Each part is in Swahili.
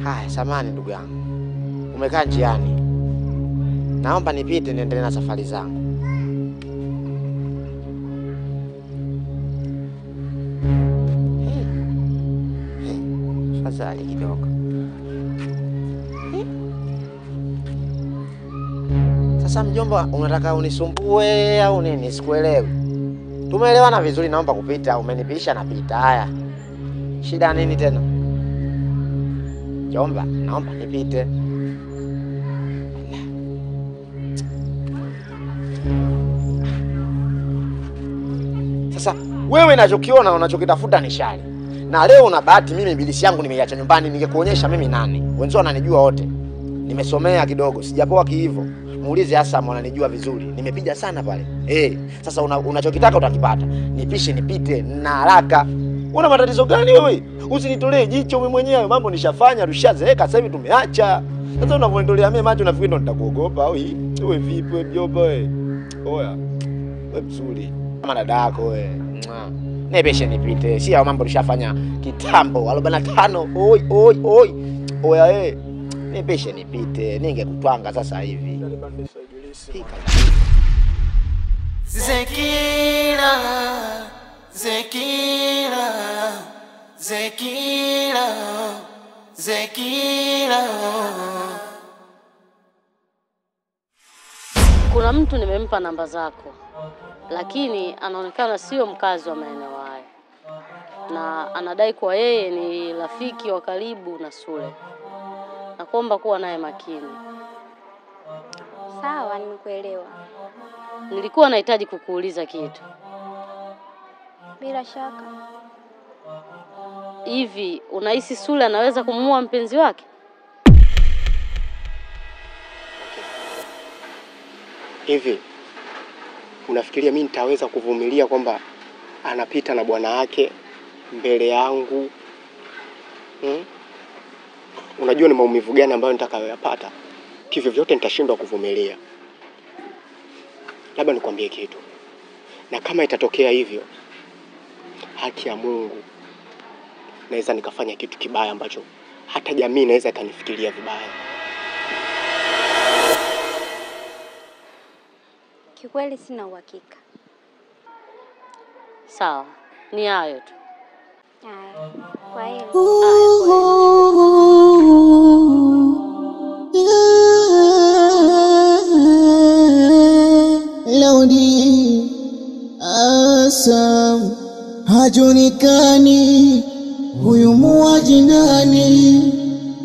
Haya, samahani ndugu yangu. Umekaa njiani. Naomba nipite niendelee na safari zangu. Fadhali kidogo. Sasa mjomba, unataka unisumbue au nini? Sikuelewi. Tumeelewana vizuri, naomba kupita, umenipisha napita. Haya. Shida nini tena? Mjomba, naomba nipite. Sasa wewe unachokiona unachokitafuta ni shari. Na leo una bahati, mimi bilisi yangu nimeiacha nyumbani, ningekuonyesha mimi nani. Wenzao wananijua wote. Nimesomea kidogo, sijapoa kiivo. Muulize hasa wananijua vizuri. Nimepiga sana pale. Sasa unachokitaka utakipata. Nipishe nipite na haraka. Una matatizo gani wewe? Usinitolee jicho mimi mwenyewe, mambo nishafanya, tushazeeka, sasa hivi tumeacha. Sasa unavyonitolea mimi macho nafikiri ndo nitakuogopa au hii? Wewe vipi wewe mjomba wewe? Oya. Wewe mzuri. Kama dada yako wewe. Nipishe nipite. Si hao mambo nishafanya kitambo 45. Oi oi oi. Oya eh. Nipishe nipite, ningekutwanga sasa hivi. Zekila, Zekila, Zekila, Zekila. Kuna mtu nimempa namba zako, lakini anaonekana sio mkazi wa maeneo haya. Na anadai kuwa yeye ni rafiki wa karibu na Sule. Nakuomba kuwa naye makini. Sawa, nimekuelewa. Nilikuwa nahitaji kukuuliza kitu. Bila shaka. Hivi unahisi Sule anaweza kumuua mpenzi wake? Hivi unafikiria mimi nitaweza kuvumilia kwamba anapita na bwana wake mbele yangu? Unajua ni maumivu gani ambayo nitakayoyapata? Kivyo vyote nitashindwa kuvumilia. Labda nikwambie kitu. Na kama itatokea hivyo, haki ya Mungu, naweza nikafanya kitu kibaya ambacho hata jamii inaweza ikanifikiria vibaya. Kikweli sina uhakika. Sawa, ni hayo tu. Haya, kwa heri. Laudi Asam hajulikani, huyu muuaji nani?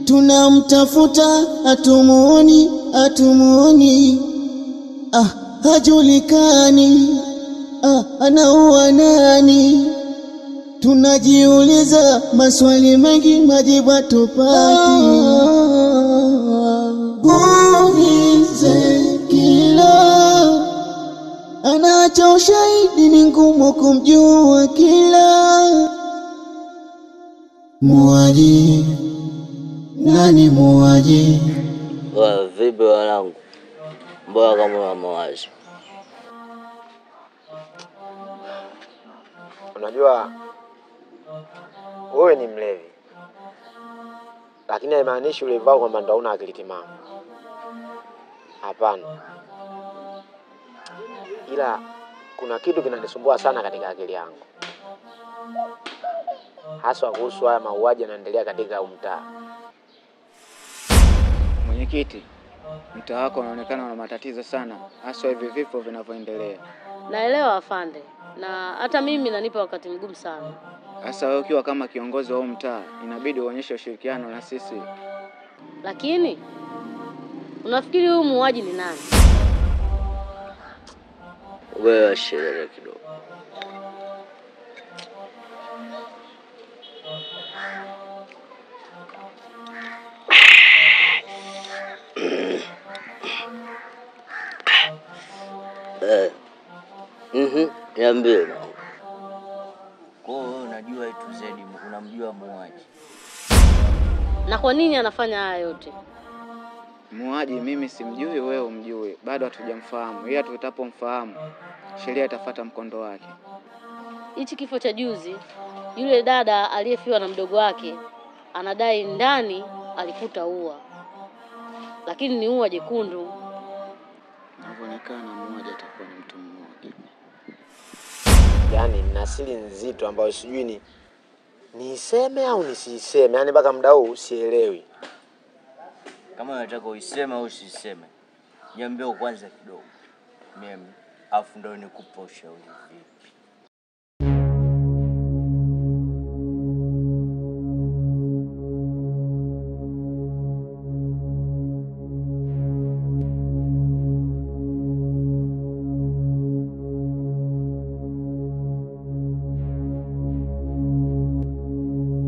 Tunamtafuta hatumuoni, hatumuoni. Ah, hajulikani, ah, anaua nani? Tunajiuliza maswali mengi, majibu hatupati. Zekila anaacha ushahidi, ni ngumu kumjua kila muuaji. Nani muuaji? Wewe vipi wanangu? Mbona kama una mawazo? Unajua wewe ni mlevi, lakini haimaanishi ulevi wako kwamba ndo huna akili timamu. Hapana. Ila kuna kitu kinanisumbua sana katika akili yangu, haswa kuhusu haya mauaji yanaendelea katika mtaa. Mwenyekiti, mtaa wako unaonekana una matatizo sana, haswa hivi vifo vinavyoendelea. Naelewa afande, na hata mimi nanipa wakati mgumu sana. Hasa wewe ukiwa kama kiongozi wa mtaa, inabidi uonyeshe ushirikiano na sisi. Lakini unafikiri huyu muuaji ni nani? Wewe sherehe kidogo. Niambie. Kwa hiyo wewe unajua itu Zedi, unamjua muuaji. Na kwa nini anafanya haya yote? Muuaji mimi simjui, wewe umjui. Bado hatujamfahamu. Ila tutapomfahamu, sheria itafuata mkondo wake. Hichi kifo cha juzi, yule dada aliyefiwa na mdogo wake anadai ndani alikuta ua, lakini ni ua jekundu. Inavyoonekana mmoja atakuwa ni mtu mmoja. Yaani nina siri nzito ambayo sijui ni niiseme au nisiiseme. Yaani mpaka muda huu sielewi. Kama unataka uiseme au usiseme, niambie kwanza kidogo mimi, afu ndio nikupe ushauri vipi.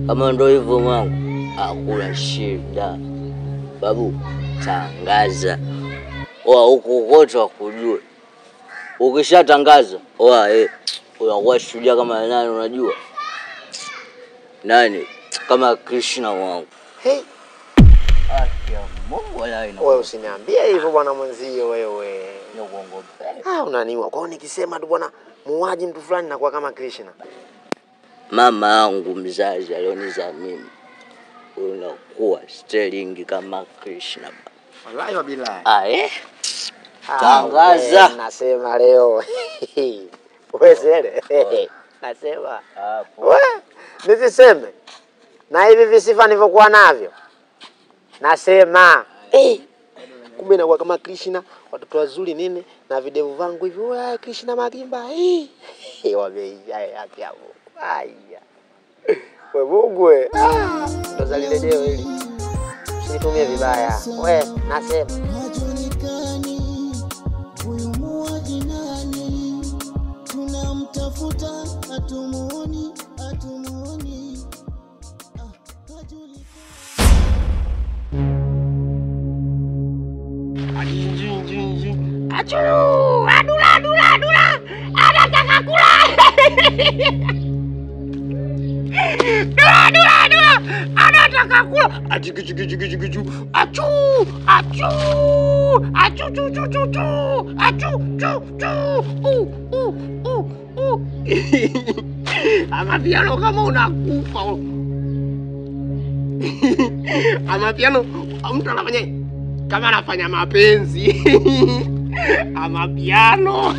Kama ndo hivyo mwangu, hakuna shida. Babu, tangaza. Oa huko kote wakujue. Ukishatangaza, oa unakuwa shujaa kama nani unajua? Nani? Kama Krishna wangu. Hey. Haki ya Mungu wala ina. Wewe usiniambie hivyo bwana mwenzio wewe. Nikuongope. Ah, unaniua. Kwa hiyo nikisema tu bwana muuaji mtu fulani nakuwa kama Krishna. Mama yangu mzazi alionizaa mimi, unakuwa sterling kama Krishna. Wallahi wa billahi. Ah eh? Tangaza. Nasema leo. Wewe sele. Nasema. Wewe nisiseme. Na hivi visifa nilivyokuwa navyo. Nasema. Kumbe nakuwa kama Krishna, watoto wazuri nini na videvu vangu hivi. Wewe Krishna Magimba. Wameisha haki yao. Aya. We Mungu we. Ndo zalilejeo hili. Usinitumie vibaya. We nasema. Hajulikani huyu muuaji nani, tunamtafuta hatumuoni, hatumuoni. Achu, adula adula adula. Anataka kula. Dua dua dua, anataka kula. Achu chu chu chu chu, achu achu achu chu chu chu chu, achu chu chu, u u u u. Amapiano kama unakufa. Amapiano mtu anafanya kama anafanya mapenzi. Amapiano.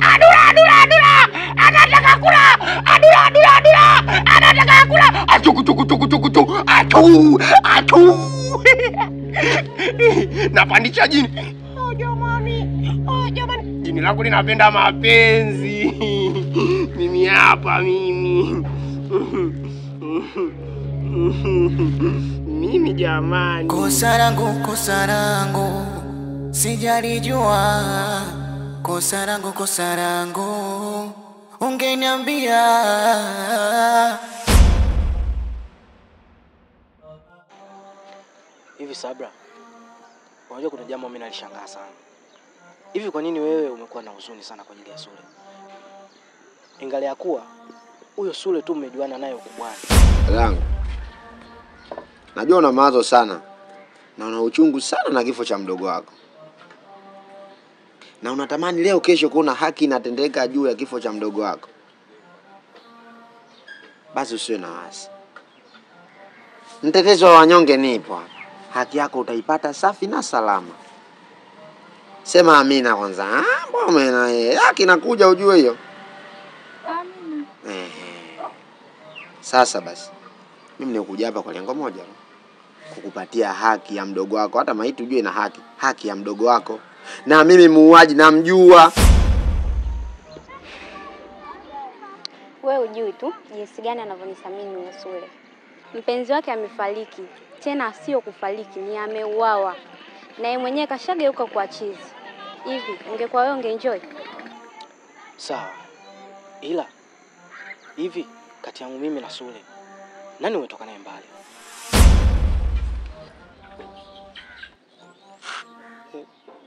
Adula adula adula, anataka kula. Adula adula adula, anataka kula. Achu kutu kutu kutu kutu, achu achu. Napandisha jini. Oh jamani, oh jamani, jini langu linapenda mapenzi. Mimi hapa mimi. Mimi jamani. Kosa langu, kosa langu, sijalijua. Kosa langu, kosa langu, ungeniambia. Hivi Sabra, unajua kuna jambo mimi nalishangaa sana. Hivi kwa nini wewe umekuwa na huzuni sana kwa ajili ya Sule? Ingalia kuwa huyo Sule tu mmejuana naye ukubwani. Langu, najua una mawazo sana na una uchungu sana na kifo cha mdogo wako. Na unatamani leo kesho kuona haki inatendeka juu ya kifo cha mdogo wako. Basi usiwe na wasi. Mtetezi wa wanyonge nipo hapa. Haki yako utaipata safi na salama. Sema amina kwanza. Ah, mbona haki inakuja ujue hiyo. Amina. Sasa basi, mimi nimekuja hapa kwa lengo moja, kukupatia haki ya mdogo wako. Hata maiti ujue na haki, haki ya mdogo wako. Na mimi muuaji namjua. Wewe hujui tu jinsi gani anavyonithamini huyo Sule. Mpenzi wake amefariki, tena sio kufariki, ni ameuawa. Na yeye mwenyewe kashageuka kwa chizi. Hivi ungekuwa wewe ungeenjoy? Sawa. Ila hivi kati yangu mimi na Sule, nani umetoka naye mbali?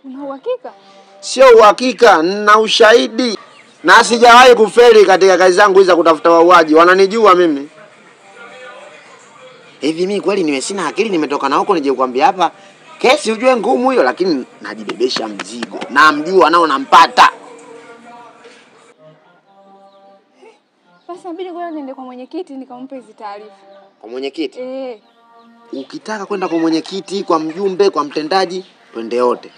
Una uhakika? Sio uhakika, na ushahidi. Na sijawahi kufeli katika kazi zangu hizi za kutafuta wauaji. Wananijua mimi. Hivi mimi kweli niwe sina akili, nimetoka na huko nije kukwambia hapa kesi ujue ngumu hiyo, lakini najibebesha mzigo. Namjua nao nampata. Basi inabidi ngoja niende kwa mwenyekiti nikampe hizi taarifa. Kwa mwenyekiti? Eh. Ukitaka kwenda kwa mwenyekiti, kwa mjumbe, kwa mtendaji, twende wote.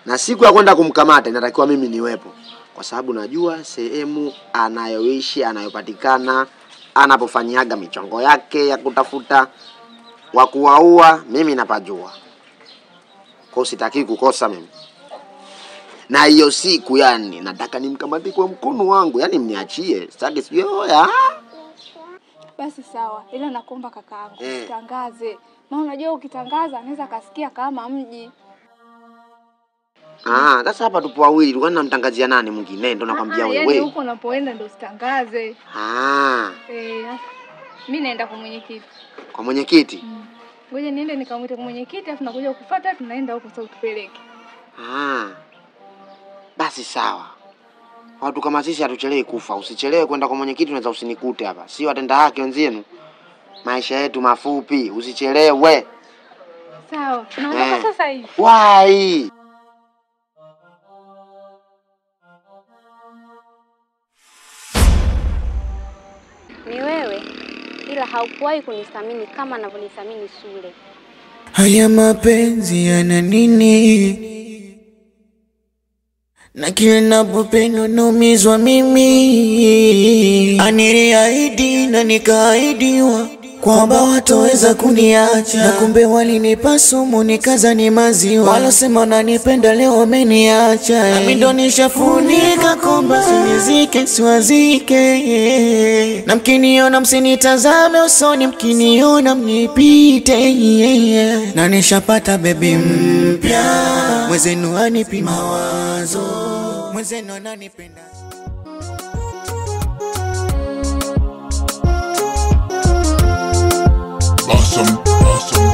Na siku ya kwenda kumkamata inatakiwa mimi niwepo, kwa sababu najua sehemu anayoishi, anayopatikana, anapofanyaga michongo yake ya kutafuta wa kuwaua, mimi napajua. Kwa hiyo sitaki kukosa mimi. Na hiyo siku yani nataka nimkamate kwa mkono wangu, yani mniachie. Sitaki sijui oya. Basi sawa, ila nakuomba kakaangu usitangaze. Maana unajua ukitangaza anaweza akasikia kama mji. Ah, sasa hapa tupo wawili, tulikuwa tunamtangazia nani mwingine? Ndio nakwambia wewe. Yaani huko unapoenda ndio usitangaze. Ah. Mimi naenda kwa mwenyekiti. Kwa mwenyekiti? Ngoja niende nikamwite kwa mwenyekiti afu nakuja kukufuata, tunaenda huko sasa utupeleke. Ah. Basi sawa. Watu kama sisi hatuchelewi kufa. Usichelewe kwenda kwa mwenyekiti, unaweza usinikute hapa. Si watenda haki wenzenu. Maisha yetu mafupi, usichelewe. Sawa. Naondoka sasa hivi. Wai. Ni wewe, ila haukuwahi kunithamini kama anavyonithamini Sule. Haya mapenzi yana nini? Na kila ninapopendwa naumizwa mimi. Aniliahidi na nikaahidiwa kwamba watoweza kuniacha, na kumbe walinipa sumu nikazani maziwa. Walosema wananipenda leo wameniacha. Nami ndo nishafunika komba, sinizike siwazike. Na mkiniona msinitazame usoni, mkiniona mnipite. Na nishapata baby mpya, mwenzenu anipi mawazo, mwenzenu ananipenda. Awesome, awesome.